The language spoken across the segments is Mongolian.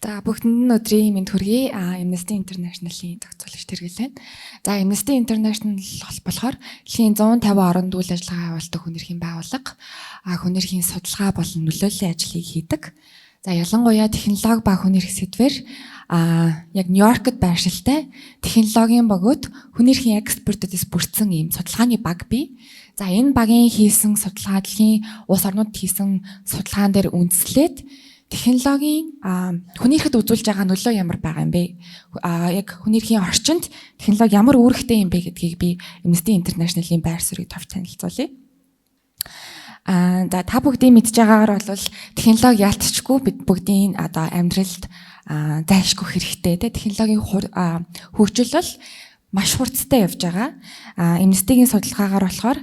За, бүгдэнд нь өдрийн мэнд хүргэе. Amnesty International-ийн зохицуулагч Тэргэлэн. За, Amnesty International болохоор дэлхийн 150 оронд үйл ажиллагаа явуулдаг хүн эрхийн байгууллага. Хүн эрхийн судалгаа болон нөлөөллийн ажлыг хийдэг. За, ялангуяа технологи ба хүн эрх сэдвээр яг Нью-Йоркд байршилтай технологийн бөгөөд хүн эрхийн экспертүүдээс бүрдсэн ийм судалгааны баг бий. За, энэ багийн хийсэн судалгаа, дэлхийн улс орнуудад хийсэн судалгаан дээр үндэслээд технологийн хүний эрхэд үзүүлж байгаа нөлөө ямар байгаа юм бэ? Яг хүний эрхийн орчинд технологи ямар үүрэгтэй юм бэ гэдгийг би Amnesty International-ийн байр суурийг товч танилцуулъя. За, та бүгдийн мэдж байгаагаар бол технологи яалтчгүй бид бүгдийн одоо амьдралд зайлшгүй хэрэгтэй, те. Технологийн хөгжил бол маш хурцтай явж байгаа. Amnesty-гийн судалгаагаар болохоор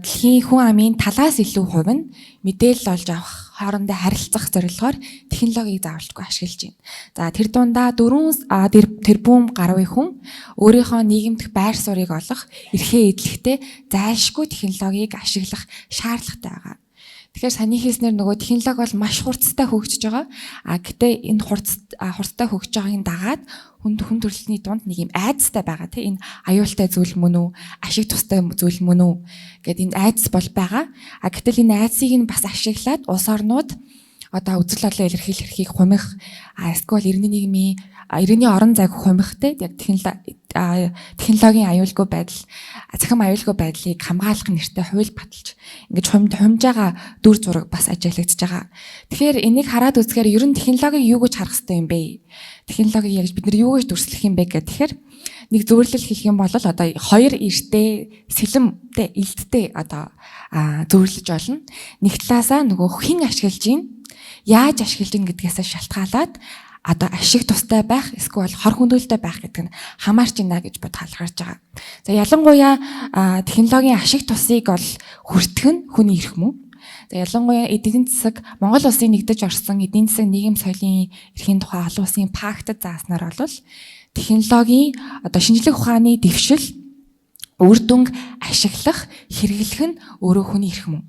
дэлхийн хүн амын талаас илүү хувь нь мэдээлэл олж авах, хоорондоо харилцах зорилгоор технологиг заавалчгүй ашиглаж байна. За, тэр дундаа 4 тэрбум гаруй хүн өөрийнхөө нийгэмдэх байр суурийг олох эрхээ эдлэхдээ зайлшгүй технологиг ашиглах шаардлагатай байгаа. Тэгэхээр саяны хэлснээр нөгөө технологи бол маш хурцтай хөгжиж байгаа. Гэтэ энэ хурцтай хөгжиж байгааг дагаад хүн төрөлхтний дунд нэг юм айдастай байгаа, тийм, энэ аюултай зүйл мөн үү, ашиг тустай зүйл мөн үү гэд энэ айдас бол байгаа. Гэтэл энэ айдсыг нь бас ашиглаад улс орнууд одоо үзэл бодлоо илэрхийлэх эрхийг хумих, эсвэл иргэний нийгмийн, иргэний орон зайг хумихтэй яг технологийн аюулгүй байдал, цахим аюулгүй байдлыг хамгаалах нэртэй хууль баталж ингэж хумж байгаа дүр зураг бас ажиглагдаж байгаа. Тэгэхээр энийг хараад үзэхээр ер нь технологиг юу гэж харах хэрэгтэй юм бэ? Технологиг яг бид нар юу гэж дүрслэх юм бэ гэх тэгэхээр нэг зөвлөл хэлэх юм бол одоо хоёр эртээ сэлэмтэй илттэй одоо зөвлөж болно. Нэг талаасаа нөгөө хэн ашиглаж гин, яаж ашиглаж гин гэдгээсээ шалтгаалаад одоо ашиг тустай байх эсвэл хор хөнөөлтэй байх гэдэг нь хамаарч байна гэж бод хаалгарч байгаа. За, ялангуяа технологийн ашиг тусыг бол хүртэх нь хүний эрх мөн. За, ялангуяа эдийн засаг, Монгол улсын нэгдэж орсон эдийн засаг, нийгэм соёлын эрхийн тухай олон улсын пактад зааснаар бол технологийн одоо шинжлэх ухааны дэвшил, үр дүнг ашиглах, хэрэглэх нь өөрөө хүний эрх мөн.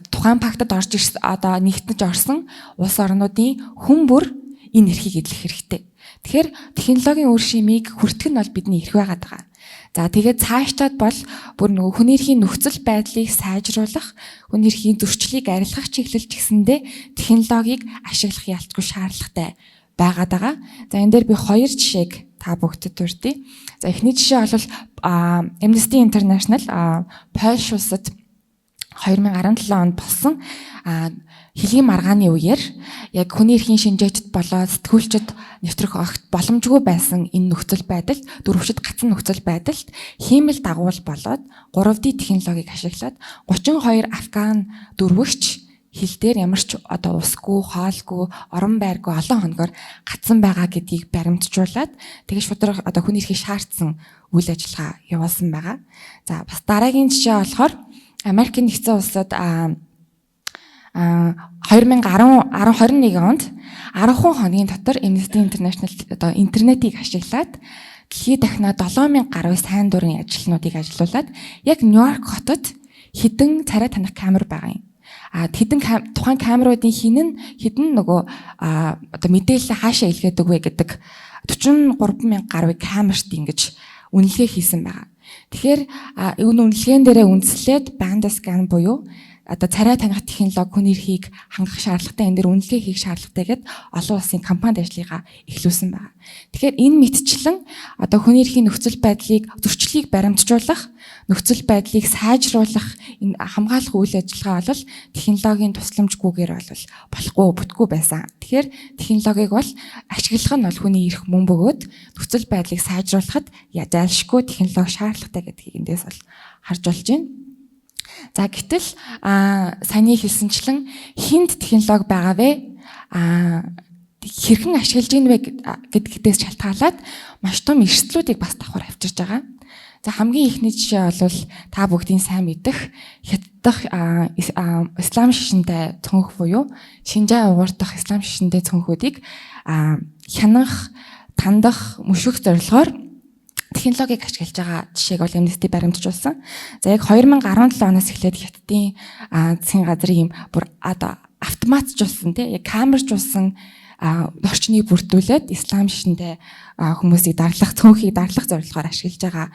Тухайн пактад орж ирсэн, одоо нэгтэж орсон улс орнуудын хүн бүр энэ эрхийг эдлэх хэрэгтэй. Тэгэхээр технологийн үр шимийг хүртэх нь бол бидний эрх байгаад байгаа. За, тэгээд цаашдаад бол бүр нөгөө хүний эрхийн нөхцөл байдлыг сайжруулах, хүний эрхийн зөрчлийг арилгах чиглэл ч гэсэндээ технологиг ашиглах ялцгүй шаардлагатай байгаад байгаа. За, энэ дээр би хоёр жишээг та бүгдэд дурдъя. За, эхний жишээ бол Amnesty International Польш улсад 2017 онд болсон хилгийн маргааны үеэр яг хүний эрхийн шинжээчд болоод сэтгүүлчид нэвтрэх огт боломжгүй байсан энэ нөхцөл байдалд, дөрвөшид гацсан нөхцөл байдалд хиймэл дагуул болоод 3D технологиг ашиглаад 32 афган дөрвөгч хил дээр ямар ч одоо усгүй, хоолгүй, орон байргүй олон хоногор гацсан байгаа гэдгийг баримтжуулаад тэгж шударга одоо хүний эрхийг шаардсан үйл ажиллагаа явуулсан байгаа. За, бас дараагийн жишээ болохоор Америкийн нэгдсэн улсад 2010 21 онд 10 хоногийн дотор Amnesty International одоо интернетийг ашиглаад дэлхийд дахина 7000 гаруй сайн дурын ажилтнуудыг ажилуулад яг Нью-Йорк хотод хэдэн царай таних камер байгаа юм. Хэдэн тухайн камеруудын хин нь хэдэн нөгөө одоо мэдээлэл хаашаа илгээдэг вэ гэдэг 43 мянга гаруй камерт ингэж үнэлгээ хийсэн байгаа. Тэгэхээр энэ үнэлгээн дээрээ үндэслээд band scan буюу одоо царай таних технологи хүний эрхийг хангах шаардлагатай, энэ дээр үнэлгээ хийх шаардлагатай гэд олон улсын компанид ажлыгаа эхлүүлсэн байна. Тэгэхээр энэ мэтчлэн одоо хүний эрхийн нөхцөл байдлыг, зөрчлийг баримтжуулах, нөхцөл байдлыг сайжруулах энэ хамгаалах үйл ажиллагаа бол технологийн тусламжгүйгээр бол болохгүй, бүтгүй байсан. Тэгэхээр технологиг бол ашиглах нь бол хүний эрх мөн бөгөөд нөхцөл байдлыг сайжруулахад зайлшгүй технологи шаардлагатай гэдгийг эндээс бол харж болж байна. За, гэтэл саяны хэлсэнчлэн хэнд технологи байгаа вэ? Хэрхэн ашиглаж гин вэ гэдгээс шалтгаалаад маш том эрсдлүүдийг бас давхар авчирж байгаа. За, хамгийн эхний жишээ бол та бүгдийн сайн мэдэх Хятаддах ислам шашинтай цүнх буюу Шинжаан уйгур дахь ислам шашинтай цүнхүүдийг хянах, тандах, мөшгөх зорилгоор технологиг ашиглаж байгаа жишээг бол Amnesty баримтжуулсан. За, яг 2017 оноос эхлээд Хятадын засгийн газрын юм бүр одоо автоматжуулсан, тий, яг камержуулсан орчныг бүрдүүлээд ислам шинтэй хүмүүсийг дарлах, цөөнхийг дарлах зорилгоор ашиглаж байгаа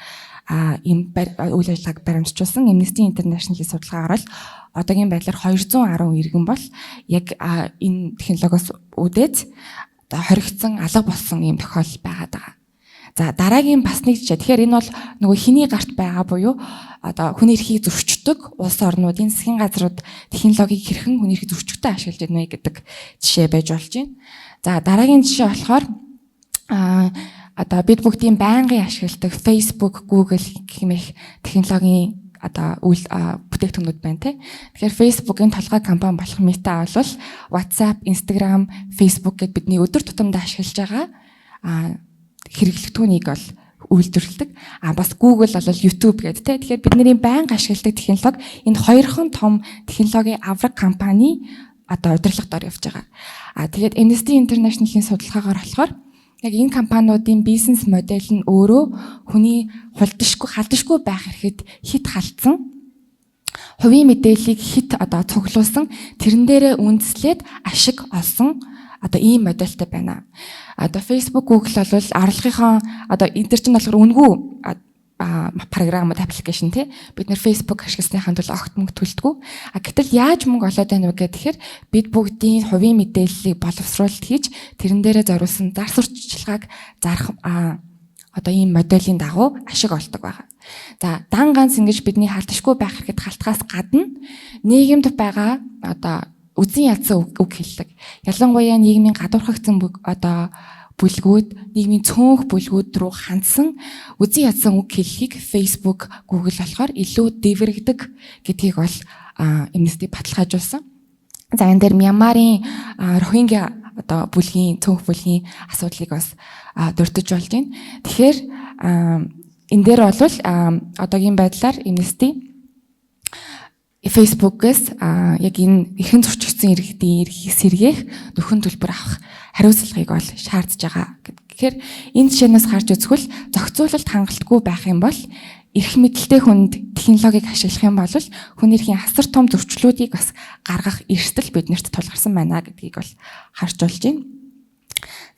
ийм үйл ажиллагааг баримтжуулсан. Amnesty International-ийн судалгаагаар бол одоогийн байдлаар 210 иргэн бол яг энэ технологиос үүдээд одоо хоригдсон, алга болсон ийм тохиолдол байгаад байгаа. За, дараагийн бас нэг жишээ. Тэгэхээр энэ бол нөгөө хэний гарт байгаа буюу одоо хүний эрхийг зөрчдөг улс орнуудын засгийн газрууд технологиг хэрхэн хүний эрхийг зөрчигтэй ашиглаж байна вэ гэдэг жишээ байж болж байна. За, дараагийн жишээ болохоор одоо бид бүгдийн байнгын ашигладаг Facebook, Google гэх технологийн одоо үйл бүтээгдэхүүнүүд байна те. Тэгэхээр Facebook-ийн толгой компани болох Meta бол WhatsApp, Instagram, Facebook гэд бидний өдөр тутамдаа ашиглаж байгаа хэрэглэгдэхүүнийг бол үйлдвэрлэдэг. А бас Google бол YouTube гэдэг те. Тэгэхээр бидний байнга ашигладаг технологи энэ хоёрхон том технологийн авраг компани одоо удирдлага дор явж байгаа. А тэгээд Amnesty International-ийн судалгаагаар болохоор яг энэ компаниудын бизнес модель нь өөрөө хүний хулдашгүй, халдашгүй байх эрхэд хэт халдсан, хувийн мэдээллийг хэт одоо цуглуулсан, тэрэн дээрээ үндэслээд ашиг олсон одоо ийм модельтэй байна. Одоо Facebook, Google бол орлогынхоо одоо энэ төр чинь болохоор үнэгүй програмууд, application тий. Бид нэр Facebook ашигласныхаа тулд огт мөнгө төлдөггүй. А гэтэл яаж мөнгө олоод байна вэ гэхээр бид бүгдийн хувийн мэдээллийг боловсруулалт хийж, тэрэн дээрээ зориулсан зар сурталчилгааг зарах одоо ийм моделийн дагуу ашиг олдог байгаа. За, дан ганц ингэж бидний халдашгүй байх хэрэгт халтахаас гадна нийгэмд байгаа одоо үзэн ядсан үг хэллэг. Ялангуяа нийгмийн гадуурхагдсан одоо бүлгүүд, нийгмийн цөөнх бүлгүүд рүү хандсан үзэн ядсан үг хэллэгийг Facebook, Google болохоор илүү дэврэгдэг гэдгийг бол Amnesty баталгаажуулсан. За, энэ дээр Мьянмарын Рохингя одоо бүлгийн, цөөнх бүлгийн асуудлыг бас дурдж болж байна. Тэгэхээр энэ дээр бол одоогийн байдлаар Amnesty Facebook-ээс яг энэ эрхэн зөрчигдсөн иргэдийн эрхийг сэргээх, нөхөн төлбөр авах хариуцлагыг бол шаардж байгаа. Тэгэхээр энэ жишээнээс харж үзэхвэл зохицуулалт хангалтгүй байх юм бол эрх мэдэлтэй хүнд технологиг ашиглах юм бол хүн эрхийн асар том зөрчлүүдийг бас гаргах эрсдэл биднэрт тулгарсан байна гэдгийг бол харж болж байна.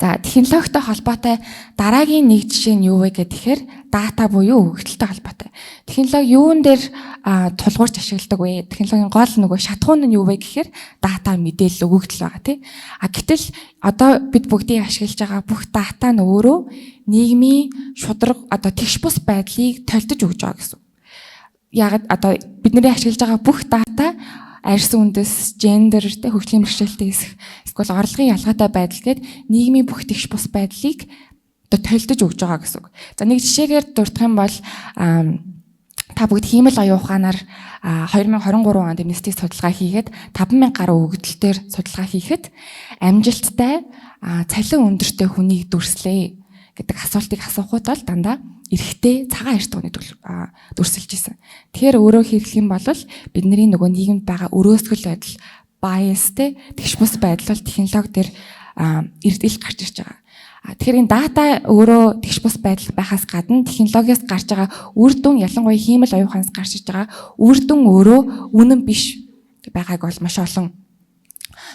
За, технологитой холбоотой дараагийн нэг жишээ нь юу вэ гэхээр дата буюу өгөгдөлтэй холбоотой. Технологи юун дээр тулгуурч ашигладаг вэ? Технологийн гол нөгөө шатахуун нь юу вэ гэхээр дата, мэдээлэл, өгөгдөл байгаа тий. А гэтэл одоо бид бүгдийг ашиглаж байгаа бүх дата нь өөрөө нийгмийн шударга, одоо тэгш бус байдлыг толдож өгч байгаа гэсэн. Яг одоо бидний ашиглаж байгаа бүх дата арьс үндэс, гендер, тэ, хөгжлийн бэрхшээлтэй хэсэх, эсвэл орлогын ялгаатай байдал гээд нийгмийн бүх тэгш бус байдлыг одоо толдож өгж байгаа гэсэн үг. За, нэг жишээгээр дурдах юм бол та бүгд хиймэл оюун ухаанаар 2023 онд Amnesty судалгаа хийгээд 5000 гаруй өгөгдөл дээр судалгаа хийхэд амжилттай цалин өндөртэй хүнийг дүрслээ гэдэг асуултыг асуухад бол дандаа эрэгтэй, цагаан арьстай хүнийг дүрсэлж исэн. Тэгэхээр өөрөөр хэлэх юм бол бидний нөгөө нийгэмд байгаа өрөөсгөл байдал, bias те, тэгш бус байдал бол технологи дээр эрдэл гарч ирж байгаа. Тэгэхээр энэ дата өөрөө тэгш бус байдал байхаас гадна технологиос гарч байгаа үр дүн, ялангуяа хиймэл оюун ухаанаас гарч ирж байгаа үр дүн өөрөө үнэн биш байгааг бол маш олон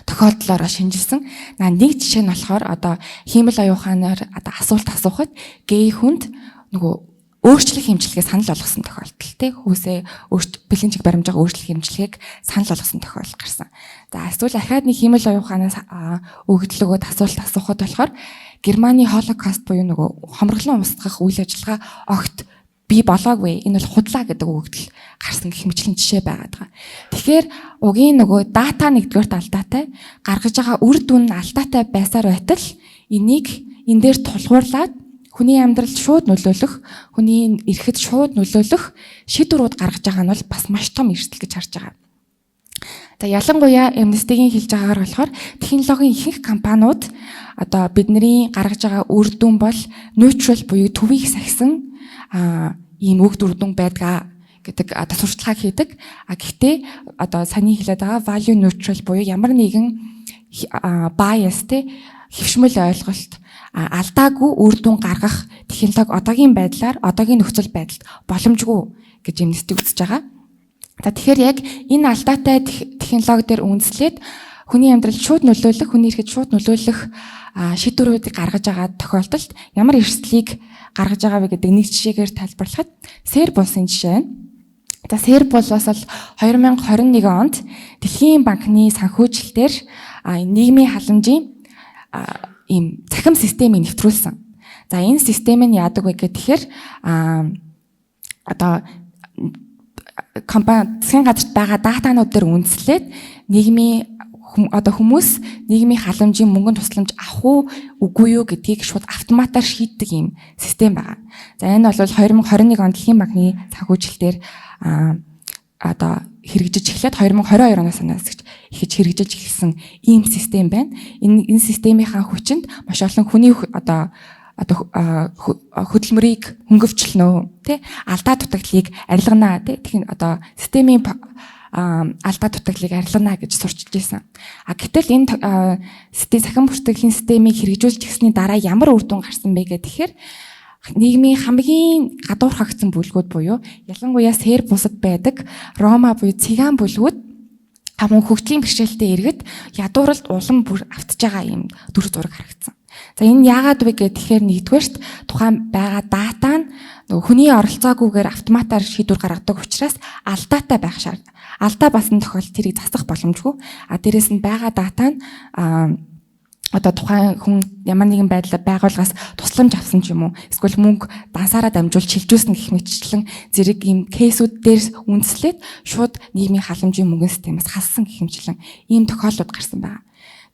тохиолдлоор шинжилсэн. Нэг жишээ нь болохоор одоо хиймэл оюун ухаанаар одоо асуулт асуухад гей хүнд нөгөө өөрчлөх эмчилгээ санал болгосон тохиолдол тий, хүүсээ бэлэн чиг баримжаагаа өөрчлөх эмчилгээг санал болгосон тохиолдол гарсан. За, эсвэл ахаад нэг хиймэл оюун ухаанаас өгөгдөл өгөөд асуулт асуухад болохоор Германы Холокост буюу нөгөө хомроглон устгах үйл ажиллагаа огт бий болоогүй. Энэ бол худлаа гэдэг өгөгдөл гарсан гэх мэтчилэн жишээ байгаад байгаа. Тэгэхээр угийн нөгөө дата нэгдүгээрт алдаатай, гаргаж байгаа үр дүн нь алдаатай байсаар байтал энийг энэ дээр тулгуурлаад хүний амьдралд шууд нөлөөлөх, хүний эрхэд шууд нөлөөлөх шийдвэрүүд гаргаж байгаа нь бол бас маш том эрсдэл гэж харж байгаа. За, ялангуяа Amnesty-гийн хэлж байгаагаар болохоор технологийн ихэнх компаниуд одоо бидний гаргаж байгаа үр дүн бол neutral буюу төвийг сахисан ийм үг үр дүн байдгаа гэдэг одоо сурталчилгааг хийдэг. А гэхдээ одоо саний хэлээд байгаа value neutral буюу ямар нэгэн bias те, хэвшмэл ойлголт, алдаагүй үр дүн гаргах технологи одоогийн байдлаар, одоогийн нөхцөл байдалд боломжгүй гэж Amnesty үзэж байгаа. За, тэгэхээр яг энэ алдаатай технологи дээр үндэслээд Хүний амьдралд шууд нөлөөлөх, хүний эрхэд шууд нөлөөлөх шийдвэрүүдийг гаргаж байгаа тохиолдолд ямар эрсдлийг гаргаж байгаа вэ гэдэг нэг жишээгээр тайлбарлахад Серб улсын жишээ байна. За, Серб улс бол 2021 онд Дэлхийн банкны санхүүжилтээр нийгмийн халамжийн ийм цахим системийг нэвтрүүлсэн. За, энэ систем нь яадаг вэ гэхээр одоо компани, засгийн газарт байгаа датанууд дээр үндэслээд нийгмийн одоо хүмүүс нийгмийн халамжийн мөнгөн тусламж авах уу, үгүй юу гэдгийг шууд автоматар шийддэг ийм систем байгаа. За, энэ бол 2021 онд Дэлхийн банкны санхүүжилтээр одоо хэрэгжиж эхлээд 2022 оноос эхэж хэрэгжиж эхэлсэн ийм систем байна. Энэ системийнхаа хүчинд маш олон хүний одоо хөдөлмөрийг хөнгөвчлөнө, тий, алдаа дутагдлыг арилгана, тий, тэгэхээр одоо системийн алдаа дутагдлыг арилгана гэж сурчилж байсан. А гэтэл энэ систем, цахим бүртгэлийн системийг хэрэгжүүлж эхэлсний дараа ямар үр дүн гарсан бэ гэхээр нийгмийн хамгийн гадуурхагдсан бүлгүүд буюу ялангуяа Серб улсад байдаг Рома буюу цыган бүлгүүд мөн хөгжлийн бэрхшээлтэй иргэд ядууралд улам бүр автж байгаа юм дүр зураг харагдсан. За, энэ яагаад вэ гэхээр нэгдүгээрт тухайн байгаа дата нь нөгөө хүний оролцоогүйгээр автоматар шийдвэр гаргадаг учраас алдаатай байх шаард. Алдаа басан тохиолдолд тэрийг засах боломжгүй. А дээрэс нь байгаа дата нь одоо тухайн хүн ямар нэгэн байдлаар байгууллагаас тусламж авсан ч юм уу, эсвэл мөнгө дансаараа дамжуулж шилжүүлсэн гэх мэтчлэн зэрэг ийм case үүд дээр үндэслээд шууд нийгмийн халамжийн мөнгөн системээс хассан гэх мэтчлэн ийм тохиолдлууд гарсан байна.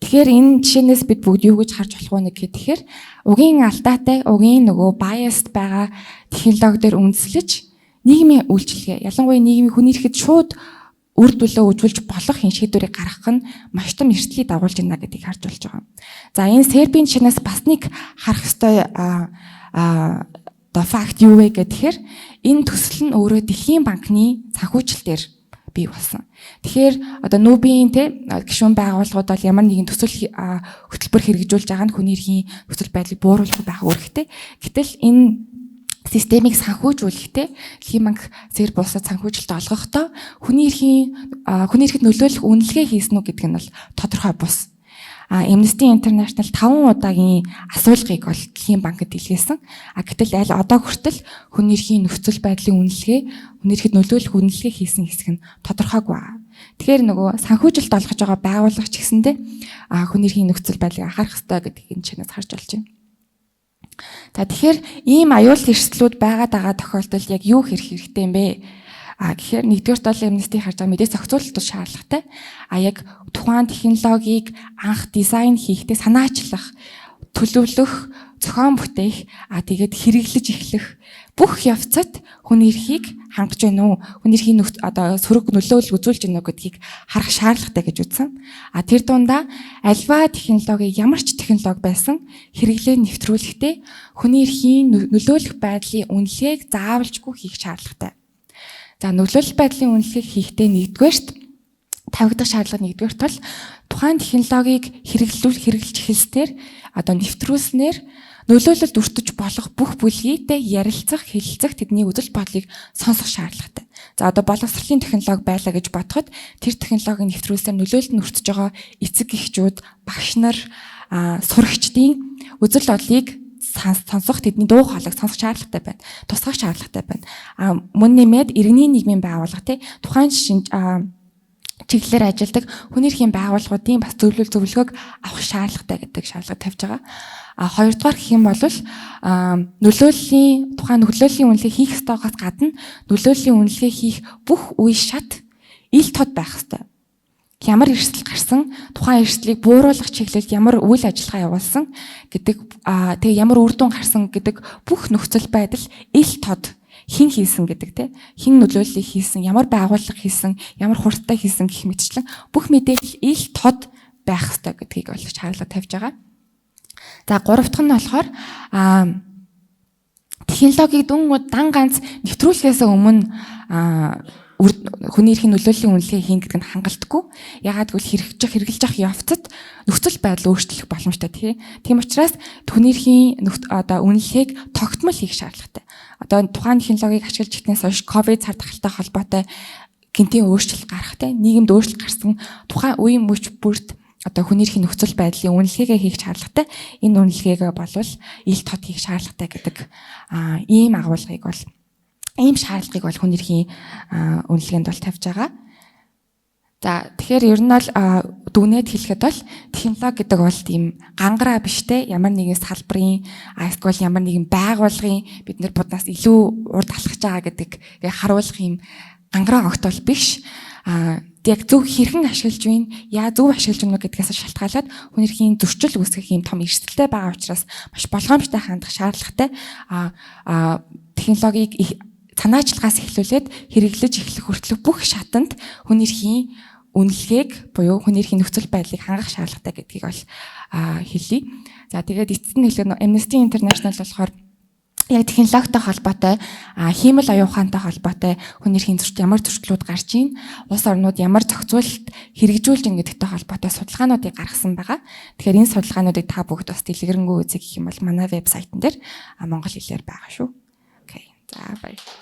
Тэгэхээр энэ жишээнээс бид бүгд юу гэж харж болох вэ гэхээр угийн алдаатай, угийн нөгөө biased байгаа технологи дээр үндэслэж нийгмийн үйлчилгээ, ялангуяа нийгмийн хүний эрхэд шууд үр төлөө үзүүлж болох юм шийдвэрийг гаргах нь маш том эрсдлийг дагуулж байна гэдгийг харж болж байгаа. За, энэ Сербийн жишээнээс бас нэг харах ёстой одоо факт юу вэ гэхээр энэ төсөл нь өөрөө Дэлхийн банкны санхүүжилтээр бий болсон. Тэгэхээр одоо НҮБ-ийн те гишүүн байгууллагууд бол ямар нэгэн төсөл, хөтөлбөр хэрэгжүүлж байгаа нь хүний эрхийн нөхцөл байдлыг бууруулах байх үүрэгтэй. Гэтэл энэ системийг санхүүжүүлэхдээ, Дэлхийн банк Серб улсад санхүүжилт олгохдоо хүний эрхэд нөлөөлөх үнэлгээ хийсэн үү гэдэг нь бол тодорхой бус. А Amnesty International 5 удаагийн асуулгыг бол Дэлхийн банкд илгээсэн. А гэтэл аль одоо хүртэл хүний эрхийн нөхцөл байдлын үнэлгээ, хүний эрхэд нөлөөлөх үнэлгээ хийсэн хэсэг нь тодорхойгүй байна. Тэгэхээр нөгөө санхүүжилт олгож байгаа байгууллага ч гэсэндээ хүний эрхийн нөхцөл байдлыг анхаарах ёстой гэдгийг энэ жишээнээс харж болж байна. За, тэгэхээр ийм аюул эрсдлүүд байгаад байгаа тохиолдолд яг юу хэрэг хэрэгтэй юм бэ? А гэхээр нэгдүгээрт бол Amnesty харж байгаа мэдээ зохицуулалт шаардлагатай. А яг тухайн технологиг анх дизайн хийхдээ санаачлах, төлөвлөх, зохион бүтээх, а тэгээд хэрэглэж эхлэх бүх явцад хүний эрхийг хангаж байна уу? Хүний эрхийн одоо сөрөг нөлөөлөл үзүүлж байна уу гэдгийг харах шаардлагатай гэж үзсэн. А тэр дундаа аливаа технологи, ямар ч технологи байсан, хэрэглээ нэвтрүүлэхдээ хүний эрхийн нөлөөлөх байдлын үнэлгээг заавалжгүй хийх шаардлагатай. За, нөлөөлөх байдлын үнэлгээг хийхдээ нэгдүгээрт тавигдах шаардлага, нэгдүгээрт бол тухайн технологиг хэрэглэж эхэлснээр, одоо нэвтрүүлснээр нөлөөлөлд өртөж болох бүх бүлгийтэй ярилцах, хэлэлцэх, тэдний үзэл бодлыг сонсох шаардлагатай. За, одоо боловсролын технологи байлаа гэж бодоход тэр технологийн нэвтрүүлсээр нөлөөлөлд нь өртөж байгаа эцэг эхчүүд, багш нар, сурагчдын үзэл бодлыг сонсох, тэдний дуу хоолойг сонсох шаардлагатай байна. Тусгах шаардлагатай байна. А мөн нэмээд иргэний нийгмийн байгууллага, тий, тухайн чиглэлээр ажилладаг хүний эрхийн байгууллагуудын бас зөвлөл, зөвлөгөөг авах шаардлагатай гэдэг шаардлага тавьж байгаа. А хоёрдугаар гэх юм бол нөлөөллийн тухайн нөлөөллийн үнэлгээ хийх ёстойгоос гадна нөлөөллийн үнэлгээ хийх бүх үе шат ил тод байх ёстой. Ямар эрсдэл гарсан, тухайн эрсдлийг бууруулах чиглэлд ямар үйл ажиллагаа явуулсан гэдэг, тэгээ ямар үр дүн гарсан гэдэг бүх нөхцөл байдал ил тод, хэн хийсэн гэдэг, те, хэн нөлөөллийг хийсэн, ямар байгууллага хийсэн, ямар хурдтай хийсэн гэх мэтчлэн бүх мэдээлэл ил тод байх ёстой гэдгийг бол шаардлага тавьж байгаа. За, гурав дахь нь болохоор технологиг дүн дан ганц нэвтрүүлэхээс өмнө хүний эрхийн нөлөөллийн үнэлгээ хийн гэдэг нь хангалтгүй. Яагаад гэвэл хэрэгжиж явах явцад нөхцөл байдал өөрчлөх боломжтой, тий. Тийм учраас хүний эрхийн одоо үнэлгээг тогтмол хийх шаардлагатай. Одоо тухайн технологиг ашиглаж эхэлснээс хойш ковид цар тахалтай холбоотой гэнэтийн өөрчлөлт гарах, тий. Нийгэмд өөрчлөлт гарсан тухайн үеийн мөч бүрт Одоо хүний эрхийн нөхцөл байдлын үнэлгээгээ хийх шаардлагатай. Энэ үнэлгээгээ болвол ил тод хийх шаардлагатай гэдэг ийм агуулгыг бол, ийм шаардлагыг бол хүний эрхийн үнэлгээнд бол тавьж байгаа. За, тэгэхээр ер нь бол дүгнээд хэлэхэд бол технологи гэдэг бол тийм гангараа биш те, ямар нэгэн салбарын эсвэл ямар нэгэн байгууллагын бид нар буднаас илүү урд алхаж байгаа гэдэг харуулах юм гангараа огт бол биш. Яг зөв хэрхэн ашиглаж байна, яа зөв ашиглаж байна гэдгээс шалтгаалаад хүн эрхийн зөрчил үүсгэх юм том эрсдэлтэй байгаа учраас маш болгоомжтой хандах шаардлагатай. А технологиг санаачлагаас эхлүүлээд хэрэглэж эхлэх хүртэлх бүх шатанд хүн эрхийн үнэлгээг буюу хүн эрхийн нөхцөл байдлыг хангах шаардлагатай гэдгийг бол хэлье. За, тэгээд эцэст нь хэлэх нь Amnesty International болохоор яг технологитой холбоотой, хиймэл оюун ухаантай холбоотой хүн эрхийн зөрчил, ямар зөрчлүүд гарч ийн, улс орнууд ямар зохицуулалт хэрэгжүүлж ийн гэдэгтэй холбоотой судалгаануудыг гаргасан байгаа. Тэгэхээр энэ судалгаануудыг та бүгд бас дэлгэрэнгүй үзэх гэх юм бол манай вебсайтн дээр монгол хэлээр байгаа шүү. Okay. За, баярлалаа.